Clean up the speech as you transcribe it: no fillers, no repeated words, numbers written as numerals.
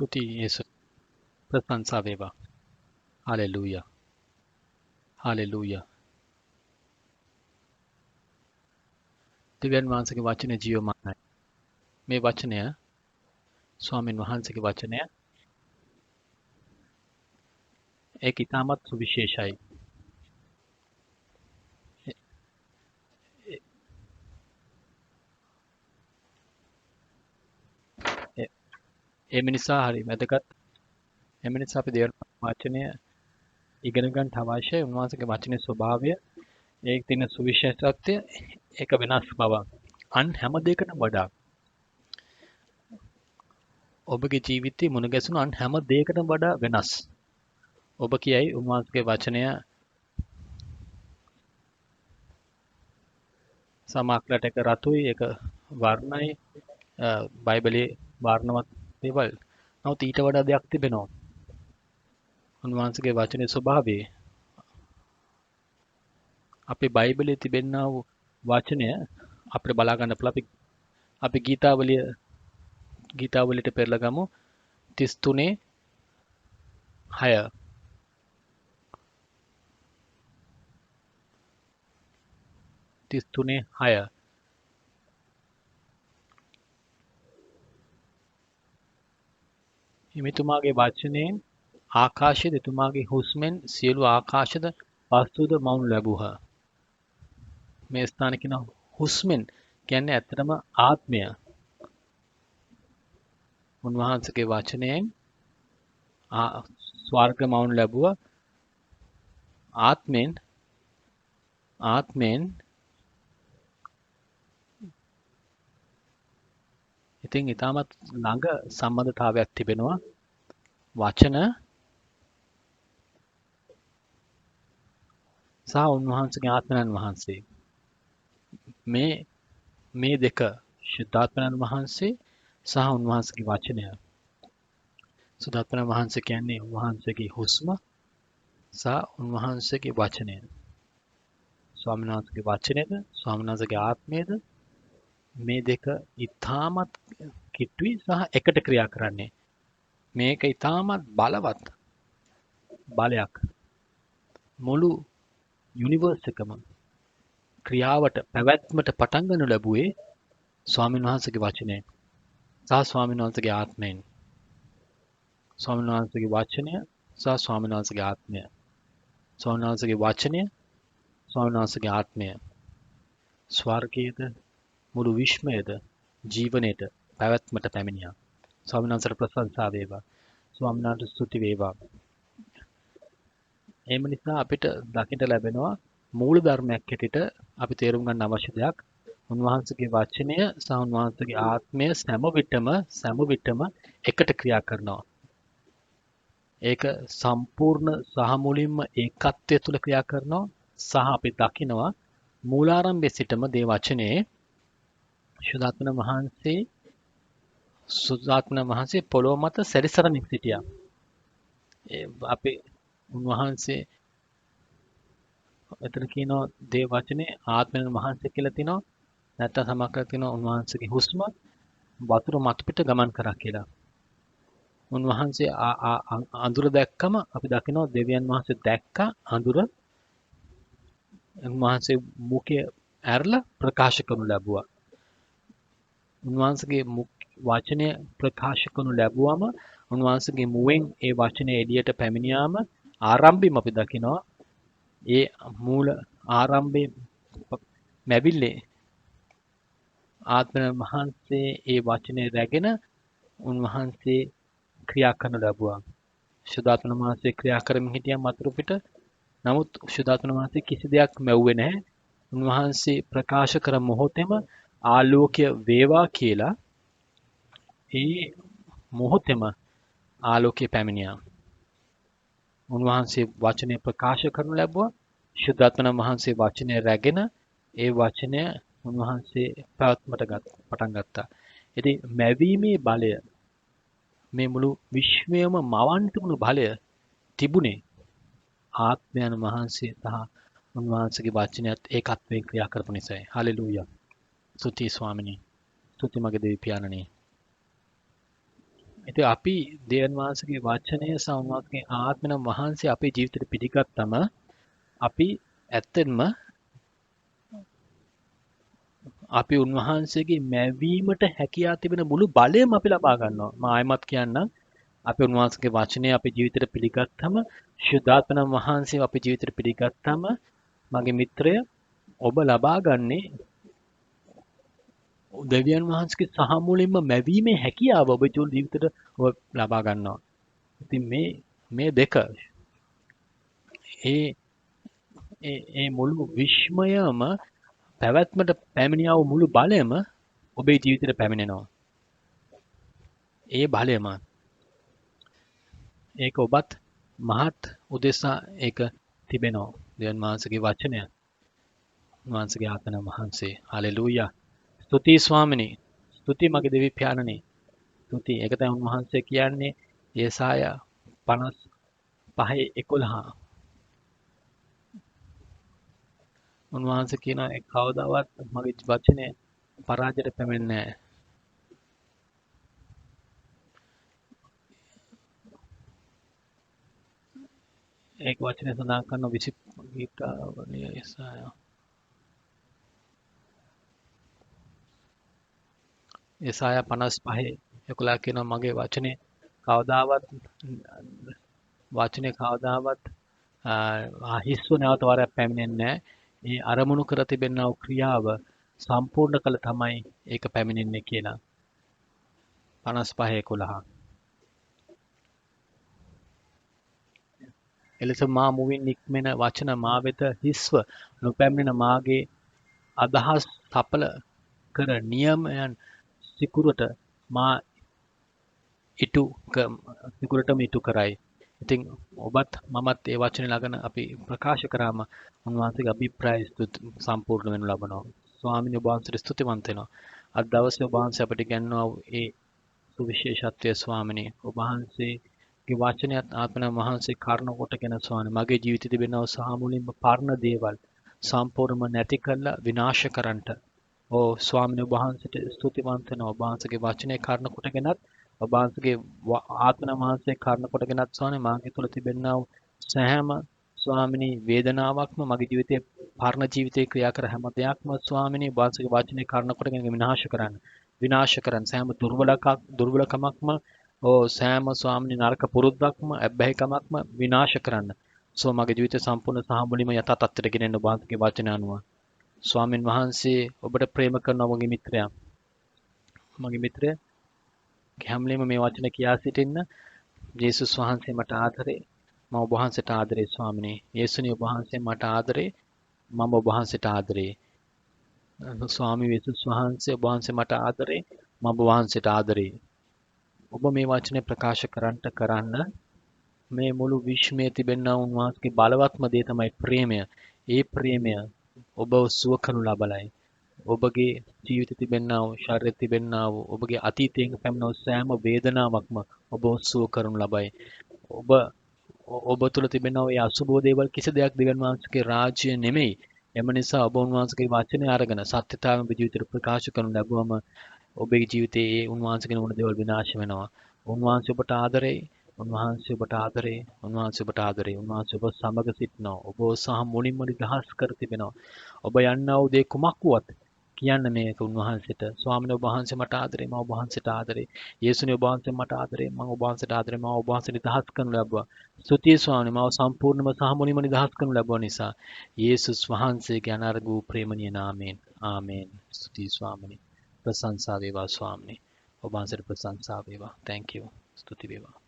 ස්තුතියි යේසුස්. ප්‍රශංසා වේවා. හලෙලූයා. හලෙලූයා. දෙවියන් වහන්සේගේ වචනය ජීවමානයි. මේ වචනය ස්වාමින් වහන්සේගේ වචනය. ඒක ඉතාමත් සුවිශේෂයි. ඒ නිසා හරි වැදගත්. එම නිසා අපි දෙවියන් වචනය ඉගෙන ගන්න අවශ්‍යයි. උන්වහන්සේගේ වචනේ ස්වභාවය, ඒක තියෙන සුවිශේෂත්වය, ඒක වෙනස් බව. අන් හැම දෙයකටම වඩා ඔබගේ ජීවිතයේ මුණ ගැසුණු අන් හැම දෙයකටම වඩා වෙනස්. ඔබ කියයි උන්වහන්සේගේ වචනය සමහරකට ඒක රතුයි, ඒක වර්ණයි, බයිබලයේ වර්ණවත් දේවල්. නමුත් ඊට වඩා දෙයක් තිබෙනවා. උන්වහන්සේගේ වචනේ ස්වභාවය අපේ බයිබලයේ තිබෙනා වූ වචනය අපිට බලා ගන්න පුළුවන්. අපි ගීතාවලියට පෙරලා ගමු. 33:6. 33:6. හිමිතුමාගේ වචනයෙන් ආකාශයද එතුමාගේ හුස්මෙන් සියලු ආකාශද වස්තුද මවුන් ලැබූහ. මේ ස්ථාන කියන හුස්මෙන් කියන්නේ ඇත්තටම ආත්මය. උන්වහන්සේගේ වචනයෙන් ස්වර්ග මවුන් ලැබුවා. ආත්මෙන් ඉතින් ඉතාමත් ළඟ සම්බන්ධතාවයක් තිබෙනවා වචන සහ උන්වහන්සේගේ ආත්මයන් වහන්සේ. මේ දෙක ශුද්ධාත්මයන් වහන්සේ සහ උන්වහන්සේගේ වචනය. සුද්ධාත්මයන් වහන්සේ කියන්නේ උන්වහන්සේගේ හුස්ම සහ උන්වහන්සේගේ වචනය. ස්වාමීන් වහන්සේගේ වචනයද ස්වාමීන් වහන්සේගේ ආත්මයද මේ දෙක ඉතාමත් කිට්ටුයි සහ එකට ක්‍රියා කරන්නේ. මේක ඉතාමත් බලවත් බලයක්. මුළු යුනිවර්ස් එකම ක්‍රියාවට පැවැත්මට පටන් ගනු ලැබුවේ ස්වාමීන් වහන්සේගේ වචනයෙන් සහ ස්වාමීන් වහන්සේගේ ආත්මයෙන්. ස්වාමීන් වහන්සේගේ වචනය සහ ස්වාමීන් වහන්සේගේ ආත්මය. ස්වාමීන් වහන්සේගේ වචනය, ස්වාමීන් වහන්සේගේ ආත්මය. ස්වර්ගයේද මුළු විශ්වයද ජීවනයේට පැවැත්මට පැමිණියා. ස්වාමීන් වහන්සේට ප්‍රශංසා වේවා. ස්වාමීන් වහන්සේට ස්තුති වේවා. එම නිසා අපිට දකින්න ලැබෙනවා මූල ධර්මයක් හැටියට අපි තේරුම් ගන්න අවශ්‍ය දෙයක්. උන්වහන්සේගේ වචනය සහ උන්වහන්සේගේ ආත්මය සෑම විටම එකට ක්‍රියා කරනවා. ඒක සම්පූර්ණ සහ මුලින්ම ඒකත්වය තුළ ක්‍රියා කරනවා සහ අපි දකිනවා මූලාරම්භයේ සිටම දේ වචනේ සුද්ධාත්මන වහන්සේ පොළොව මත සැරිසරමින් සිටියා. ඒ අපි උන්වහන්සේ එතන කියනවා දේ වචනේ ආත්මයන් වහන්සේ කියලා තිනවා. නැත්තම් සමහරක් කියනවා උන්වහන්සේගේ හුස්ම වතුර මතු පිට ගමන් කරා කියලා. උන්වහන්සේ අඳුර දැක්කම අපි දකිනවා දෙවියන් වහන්සේ දැක්ක අඳුර උන්වහන්සේ මුඛය ඇරලා ප්‍රකාශ කරනු ලැබුවා. උන්වහන්සේගේ වචනය ප්‍රකාශ කරනු ලැබුවම උන්වහන්සේගේ මුවෙන් ඒ වචනය එළියට පැමිණියාම ආරම්භෙම අපි දකිනවා ඒ මූල ආරම්භයේ මැවිල්ලේ ආත්මයන් වහන්සේ ඒ වචනය රැගෙන උන්වහන්සේ ක්‍රියා කරනු ලැබුවා. ශුද්ධාත්මන වහන්සේ ක්‍රියා කරමින් හිටියා වතුර පිට. නමුත් ශුද්ධාත්මන වහන්සේ කිසි දෙයක් මැව්වේ නැහැ. උන්වහන්සේ ප්‍රකාශ කර මොහොතේම ආලෝකය වේවා කියලා ඒ මොහොතේම ආලෝකය පැමිණියා. උන්වහන්සේ වචනය ප්‍රකාශ කරනු ලැබුවා. ශුද්ධාත්මන වහන්සේ වචනය රැගෙන ඒ වචනය උන්වහන්සේ පැවැත්මට පටන් ගත්තා. ඉතින් මැවීමේ බලය මේ මුළු විශ්වයම මවන්න තිබුණු බලය තිබුණේ ආත්මයන් වහන්සේ සහ උන්වහන්සේගේ වචනයත් ඒකත්වයෙන් ක්‍රියා කරපු නිසායි. හලෙලූයා. ස්තුතියි ස්වාමිනී. ස්තුති මගේ දෙවි පියාණනි. ඉතින් අපි දෙවියන් වහන්සේගේ වචනය සහ උන්වහන්සේගේ ආත්මන වහන්සේ අපේ ජීවිතේට පිළිගත්තම අපි ඇත්තෙන්ම අපි උන්වහන්සේගේ මැවීමට හැකියාව තිබෙන මුළු බලයම අපි ලබා ගන්නවා. මම ආයෙමත් කියන්නම්, අපි උන්වහන්සේගේ වචනය අපේ ජීවිතේට පිළිගත්තම, ශුද්ධාත්මන වහන්සේ අපේ ජීවිතේට පිළිගත්තම, මගේ මිත්‍රය, ඔබ ලබා ගන්නේ දෙවියන් වහන්සේගේ සහ මුලින්ම මැවීමේ හැකියාව ඔබේ ජීවිතේට ඔබ ලබා ගන්නවා. ඉතින් මේ දෙක ඒ ඒ ඒ මුළු විශ්මයම පැවැත්මට පැමිණියා වූ මුළු බලයම ඔබේ ජීවිතේට පැමිණෙනවා. ඒ බලයම ඒක ඔබත් මහත් උදෙසා ඒක තිබෙනවා. දෙවියන් වහන්සේගේ වචනය, උන්වහන්සේගේ ආත්මන වහන්සේ. හලෙලූයා. ස්තුතියි ස්වාමිනී. ස්තුතියි මගේ දෙවි පියාණනි. ස්තුතියි. ඒක තමයි උන්වහන්සේ කියන්නේ යෙසායා 55:11. උන්වහන්සේ කියනවා ඒ කවදාවත් මගේ වචනය පරාජයට පැමිණෙන්නේ නැහැ. ඒක වචනය සඳහන් කරන විසි ගීතාවලිය යෙසායා. යෙසායා 55:11 කියනවා මගේ වචනේ කවදාවත් වචනේ කවදාවත් හිස්ව නැවත වරක් පැමිණෙන්නේ නැහැ. ඒ අරමුණු කර තිබෙනා වූ ක්‍රියාව සම්පූර්ණ කළ තමයි ඒක පැමිණෙන්නේ කියලා. 55:11. එලෙස මා මුවින් නික්මෙන වචන මා වෙත හිස්ව නොපැමිණෙන මාගේ අදහස් සඵල කර නියමයන් සිකුරට මා ඉටු සිකුරටම ඉටු කරයි. ඉතින් ඔබත් මමත් ඒ වචනේ ළඟන අපි ප්‍රකාශ කරාම උන්වහන්සේගේ අභිප්‍රාය සම්පූර්ණ වෙනු ලබනවා. ස්වාමීන් ඔබ වහන්සේට ස්තුතිවන්ත වෙනවා. අද දවසේ ඔබ වහන්සේ අපිට ඉගැන්වුවා ඒ සුවිශේෂත්වය ස්වාමිනේ. ඔබ වහන්සේගේ වචනයත් ආත්මන වහන්සේ කරුණ කොටගෙන ස්වාමීනි මගේ ජීවිතේ තිබෙනව සහ මුලින්ම පරණ දේවල් සම්පූර්ණම නැති කරලා විනාශ කරන්නට. ඕ ස්වාමීනි ඔබ වහන්සේට ස්තුතිවන්ත වෙනවා. ඔබ වහන්සේගේ වචනේ කරුණ කොටගෙනත් ඔබ වහන්සේගේ ආත්මන වහන්සේ කරුණ කොටගෙනත් ස්වාමීනි මාගේ තුල තිබෙනා වූ සෑම ස්වාමිනී වේදනාවක්ම මගේ ජීවිතයේ පරණ ජීවිතේ ක්‍රියා කර හැම දෙයක්ම ස්වාමිනී ඔබ වහන්සේගේ වචනේ කරුණ කොටගෙන විනාශ කරන්න. විනාශ කරන්න. සෑම දුර්වලකමක්ම ඕ සෑම ස්වාමිනී නරක පුරුද්දක්ම ඇබ්බැහිකමක්ම විනාශ කරන්න. සෝ මගේ ජීවිතය සම්පූර්ණ සහ මුලින්ම යථා තත්ත්වයට ගෙනෙන්න ඔබ වහන්සේගේ වචන අනුව. ස්වාමින් වහන්සේ ඔබට ප්‍රේම කරන මගේ මිත්‍රයා. මගේ මිත්‍රයා හැම වෙලේම මේ වචන කියා සිටින්න. යේසුස් වහන්සේ මට ආදරේ, මම ඔබ වහන්සේට ආදරේ ස්වාමිනේ. යේසුනි ඔබ වහන්සේ මට ආදරේ, මම ඔබ වහන්සේට ආදරේ. ස්වාමී යේසුස් වහන්සේ ඔබ වහන්සේ මට ආදරේ, මම ඔබ වහන්සේට ආදරේ. ඔබ මේ වචනේ ප්‍රකාශ කරන්නට කරන්න මේ මුළු විශ්වයේ තිබෙනා උන්වහන්සේගේ බලවත්ම දේ තමයි ප්‍රේමය. ඒ ප්‍රේමය ඔබව සුව කරනු ලබලයි. ඔබගේ ජීවිතේ තිබෙනා වූ ශරීරයේ තිබෙනා වූ ඔබගේ අතීතයෙන් පැමිණ වූ සෑම වේදනාවක්ම ඔබව සුව කරනු ලබයි. ඔබ තුළ තිබෙනා වූ ඒ අසුබ දේවල් කිසි දෙයක් දෙවියන් වහන්සේගේ රාජ්‍ය නෙමෙයි. එම නිසා ඔබ උන්වහන්සේගේ වචනය අරගෙන සත්‍යතාවය ඔබ ජීවිතේට ප්‍රකාශ කරනු ලැබුවම ඔබේ ජීවිතයේ ඒ උන්වහන්සේගෙන වුණ දේවල් විනාශ වෙනවා. උන්වහන්සේ ඔබට ආදරෙයි. උන්වහන්සේ ඔබට ආදරේ. උන්වහන්සේ ඔබට ආදරේ. උන්වහන්සේ ඔබ සමග සිටිනවා. ඔබ සහ මුලින්ම නිදහස් කර තිබෙනවා. ඔබ යන්නා වූ දේ කුමක් වුවත් කියන්න මේක උන්වහන්සේට. ස්වාමීන් ඔබ වහන්සේ මට ආදරේ, මම ඔබ වහන්සේට ආදරේ. යේසුනි ඔබ වහන්සේ මට ආදරේ, මම ඔබ වහන්සේට ආදරේ, මම ඔබ වහන්සේ නිදහස් කරනු ලැබුවා. ස්තුතියි ස්වාමීනි, මම සම්පූර්ණම සහ මුලින්ම නිදහස් කරනු ලැබුවා නිසා. යේසුස් වහන්සේගේ අනර්ග වූ ප්‍රේමණීය නාමයෙන්. ආමේන්. ස්තුතියි ස්වාමීනි. ප්‍රශංසා වේවා ස්වාමීනි. ඔබ වහන්සේට ප්‍රශංසා වේවා. Thank you. ස්තුති වේවා.